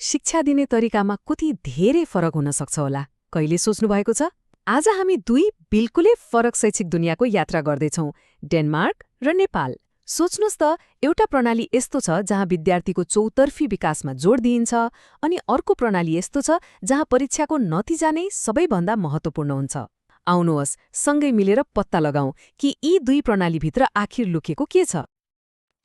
शिक्षा दिने तरिकामा कति धेरै फरक हुन सक्छ होला, कहिले सोच्नु भएको छ? आज हामी दुई बिल्कुलै फरक शैक्षिक दुनियाँको यात्रा गर्दैछौँ, डेनमार्क र नेपाल। सोच्नुहोस् त, एउटा प्रणाली यस्तो छ जहाँ विद्यार्थीको चौतर्फी विकासमा जोड दिइन्छ, अनि अर्को प्रणाली यस्तो छ जहाँ परीक्षाको नतिजा नै सबैभन्दा महत्त्वपूर्ण हुन्छ। आउनुहोस्, सँगै मिलेर पत्ता लगाउँ कि यी दुई प्रणालीभित्र आखिर लुकेको के छ।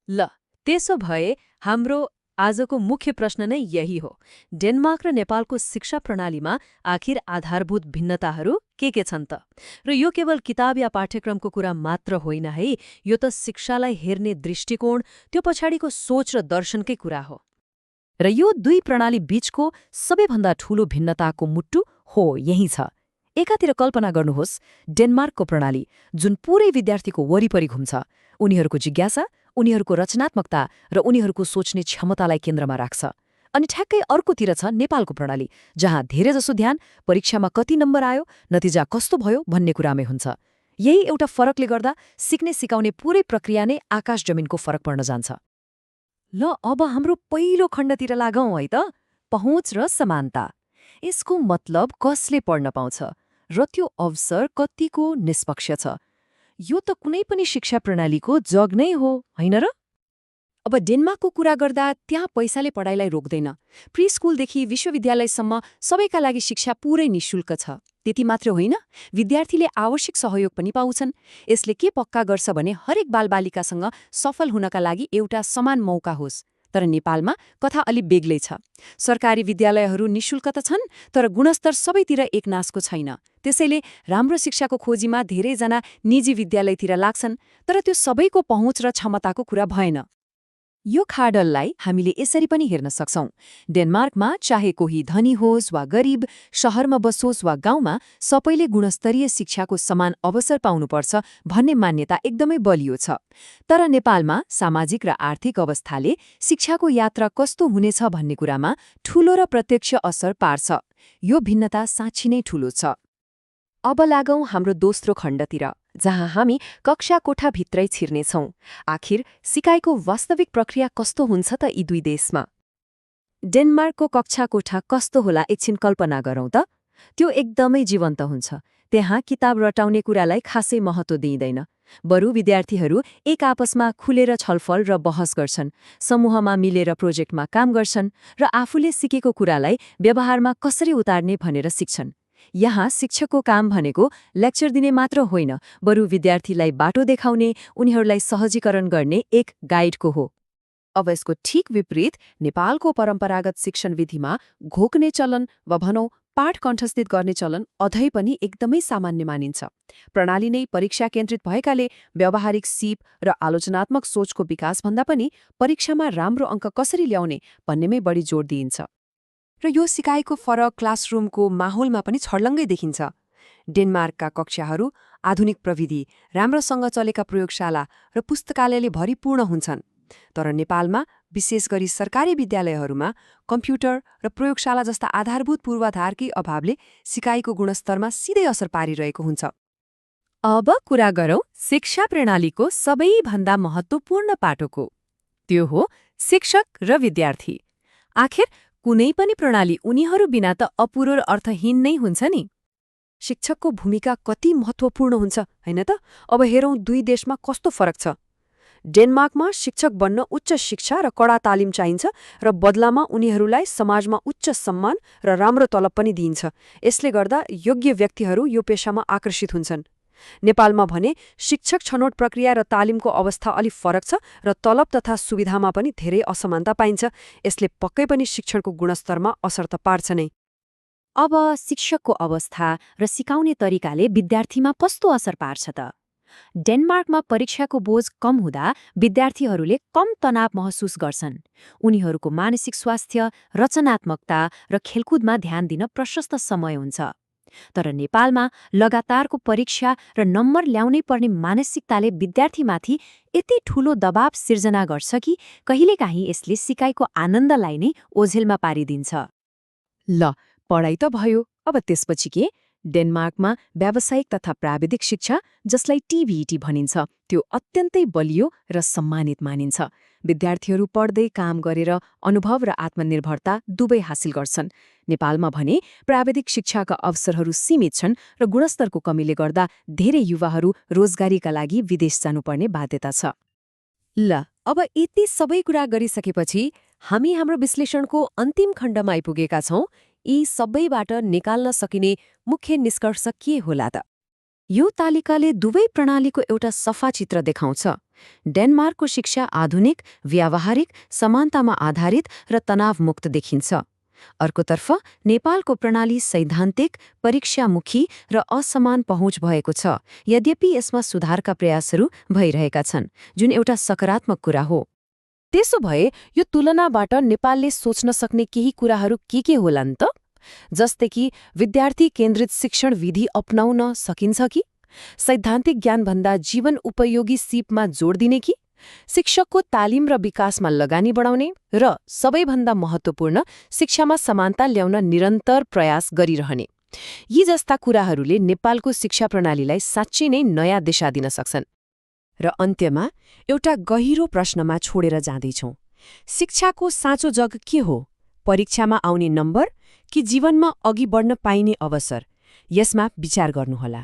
ल, त्यसो भए हाम्रो आजको मुख्य प्रश्न नै यही हो। डेनमार्क र नेपालको शिक्षा प्रणालीमा आखिर आधारभूत भिन्नताहरू के छन् त? र यो केवल किताब या पाठ्यक्रमको कुरा मात्र होइन है, यो त शिक्षालाई हेर्ने दृष्टिकोण, त्यो पछाडिको सोच र दर्शनकै कुरा हो। र यो दुई प्रणाली बीचको सबैभन्दा ठूलो भिन्नताको मुट्टु हो यही छ। एकातिर कल्पना गर्नुहोस्, डेनमार्कको प्रणाली जुन पूरै विद्यार्थीको वरिपरि घुम्छ, उनीहरूको जिज्ञासा, उनीहरूको रचनात्मकता र उनीहरूको सोच्ने क्षमतालाई केन्द्रमा राख्छ। अनि ठ्याक्कै अर्कोतिर छ नेपालको प्रणाली, जहाँ धेरैजसो ध्यान परीक्षामा कति नम्बर आयो, नतिजा कस्तो भयो भन्ने कुरामै हुन्छ। यही एउटा फरकले गर्दा सिक्ने सिकाउने पूरै प्रक्रिया नै आकाश जमिनको फरक पर्न जान्छ। ल, अब हाम्रो पहिलो खण्डतिर लागौँ है त, पहुँच र समानता। यसको मतलब कसले पढ्न पाउँछ र त्यो अवसर कतिको निष्पक्ष छ। यो त कुनै पनि शिक्षा प्रणालीको जग नै हो, होइन र? अब डेनमार्कको कुरा गर्दा त्यहाँ पैसाले पढाइलाई रोक्दैन। प्री स्कुलदेखि विश्वविद्यालयसम्म सबैका लागि शिक्षा पूरै निशुल्क छ। त्यति मात्र होइन, विद्यार्थीले आवश्यक सहयोग पनि पाउँछन्। यसले के पक्का गर्छ भने हरेक बालबालिकासँग सफल हुनका लागि एउटा समान मौका होस्। तर नेपालमा कथा अलि बेग्लै छ। सरकारी विद्यालयहरू निशुल्क त छन्, तर गुणस्तर सबैतिर एकनासको छैन। त्यसैले राम्रो शिक्षाको खोजीमा धेरैजना निजी विद्यालयतिर लाग्छन्, तर त्यो सबैको पहुँच र क्षमताको कुरा भएन। यो खाडललाई हामीले यसरी पनि हेर्न सक्छौं। डेनमार्कमा चाहे कोही धनी होस् वा गरिब, शहरमा बसोस् वा गाउँमा, सबैले गुणस्तरीय शिक्षाको समान अवसर पाउनुपर्छ भन्ने मान्यता एकदमै बलियो छ। तर नेपालमा सामाजिक र आर्थिक अवस्थाले शिक्षाको यात्रा कस्तो हुनेछ भन्ने कुरामा ठूलो र प्रत्यक्ष असर पार्छ। यो भिन्नता साँच्चै नै ठूलो छ। अब लागौं हाम्रो दोस्रो खण्डतिर, जहाँ हामी कक्षा कोठाभित्रै छिर्नेछौं। आखिर सिकाइको वास्तविक प्रक्रिया कस्तो हुन्छ त यी दुई देशमा? डेनमार्कको कक्षा कोठा कस्तो होला एकछिन कल्पना गरौँ त। त्यो एकदमै जीवन्त हुन्छ। त्यहाँ किताब रटाउने कुरालाई खासै महत्त्व दिइँदैन। बरु विद्यार्थीहरू एक आपसमा खुलेर छलफल र बहस गर्छन्, समूहमा मिलेर प्रोजेक्टमा काम गर्छन् र आफूले सिकेको कुरालाई व्यवहारमा कसरी उतार्ने भनेर सिक्छन्। यहाँ शिक्षकको काम भनेको लेक्चर दिने मात्र होइन, बरु विद्यार्थीलाई बाटो देखाउने, उनीहरूलाई सहजीकरण गर्ने एक गाइडको हो। अब यसको ठिक विपरीत नेपालको परम्परागत शिक्षण विधिमा घोक्ने चलन वा भनौँ पाठ कण्ठस्थित गर्ने चलन अझै पनि एकदमै सामान्य मानिन्छ। प्रणाली नै परीक्षा केन्द्रित भएकाले व्यावहारिक सिप र आलोचनात्मक सोचको विकासभन्दा पनि परीक्षामा राम्रो अङ्क कसरी ल्याउने भन्नेमै बढी जोड दिइन्छ। र यो सिकाइको फरक क्लासरुमको माहौलमा पनि छर्लङ्गै देखिन्छ। डेनमार्कका कक्षाहरू आधुनिक प्रविधि, राम्रोसँग चलेका प्रयोगशाला र पुस्तकालयले भरिपूर्ण हुन्छन्। तर नेपालमा, विशेष गरी सरकारी विद्यालयहरूमा, कम्प्युटर र प्रयोगशाला जस्ता आधारभूत पूर्वाधारकै अभावले सिकाइको गुणस्तरमा सिधै असर पारिरहेको हुन्छ। अब कुरा गरौँ शिक्षा प्रणालीको सबैभन्दा महत्त्वपूर्ण पाटोको। त्यो हो शिक्षक र विद्यार्थी। आखिर कुनै पनि प्रणाली उनीहरू बिना त अपुरो र अर्थहीन नै हुन्छ नि। शिक्षकको भूमिका कति महत्त्वपूर्ण हुन्छ, होइन त? अब हेरौँ दुई देशमा कस्तो फरक छ। डेनमार्कमा शिक्षक बन्न उच्च शिक्षा र कडा तालिम चाहिन्छ, र बदलामा उनीहरूलाई समाजमा उच्च सम्मान र राम्रो तलब पनि दिइन्छ। यसले गर्दा योग्य व्यक्तिहरू यो पेशामा आकर्षित हुन्छन्। नेपालमा भने शिक्षक छनौट प्रक्रिया र तालिमको अवस्था अलि फरक छ, र तलब तथा सुविधामा पनि धेरै असमानता पाइन्छ। यसले पक्कै पनि शिक्षणको गुणस्तरमा असर त पार्छ नै। अब शिक्षकको अवस्था र सिकाउने तरिकाले विद्यार्थीमा कस्तो असर पार्छ त? डेनमार्कमा परीक्षाको बोझ कम हुँदा विद्यार्थीहरूले कम तनाव महसुस गर्छन्। उनीहरूको मानसिक स्वास्थ्य, रचनात्मकता र खेलकुदमा ध्यान दिन प्रशस्त समय हुन्छ। तर नेपालमा लगातारको परीक्षा र नम्बर ल्याउनै पर्ने मानसिकताले विद्यार्थीमाथि यति ठूलो दबाव सिर्जना गर्छ कि कहिलेकाहीँ यसले सिकाइको आनन्दलाई नै ओझेलमा पारिदिन्छ। ल, पढाइ त भयो, अब त्यसपछि के? डेनमार्कमा व्यावसायिक तथा प्राविधिक शिक्षा, जसलाई टिभिटी भनिन्छ, त्यो अत्यन्तै बलियो र सम्मानित मानिन्छ। विद्यार्थीहरू पढ्दै काम गरेर अनुभव र आत्मनिर्भरता दुवै हासिल गर्छन्। नेपालमा भने प्राविधिक शिक्षाका अवसरहरू सीमित छन् र गुणस्तरको कमीले गर्दा धेरै युवाहरू रोजगारीका लागि विदेश जानुपर्ने बाध्यता छ। ल, अब यति सबै कुरा गरिसकेपछि हामी हाम्रो विश्लेषणको अन्तिम खण्डमा आइपुगेका छौं। यी सबैबाट निकाल्न सकिने मुख्य निष्कर्ष के होला त? यो तालिकाले दुवै प्रणालीको एउटा सफा चित्र देखाउँछ। डेनमार्कको शिक्षा आधुनिक, व्यावहारिक, समानतामा आधारित र तनावमुक्त देखिन्छ। अर्कोतर्फ नेपालको प्रणाली सैद्धान्तिक, परीक्षामुखी र असमान पहुँच भएको छ, यद्यपि यसमा सुधारका प्रयासहरू भइरहेका छन्, जुन एउटा सकारात्मक कुरा हो। त्यसो भए यो तुलनाबाट नेपालले सोच्न सक्ने केही कुराहरू के होलान् त? जस्तै कि विद्यार्थी केन्द्रित शिक्षण विधि अपनाउन सकिन्छ कि? सैद्धान्तिक ज्ञानभन्दा जीवन उपयोगी सिपमा जोड दिने कि? शिक्षकको तालिम र विकासमा लगानी बढाउने र सबैभन्दा महत्त्वपूर्ण शिक्षामा समानता ल्याउन निरन्तर प्रयास गरिरहने। यी जस्ता कुराहरूले नेपालको शिक्षा प्रणालीलाई साँच्चै नै नयाँ दिशा दिन सक्छन्। र अन्त्यमा एउटा गहिरो प्रश्नमा छोडेर जाँदैछौँ। शिक्षाको साँचो जग के हो? परीक्षामा आउने नम्बर कि जीवनमा अघि बढ्न पाइने अवसर? यसमा विचार गर्नुहोला।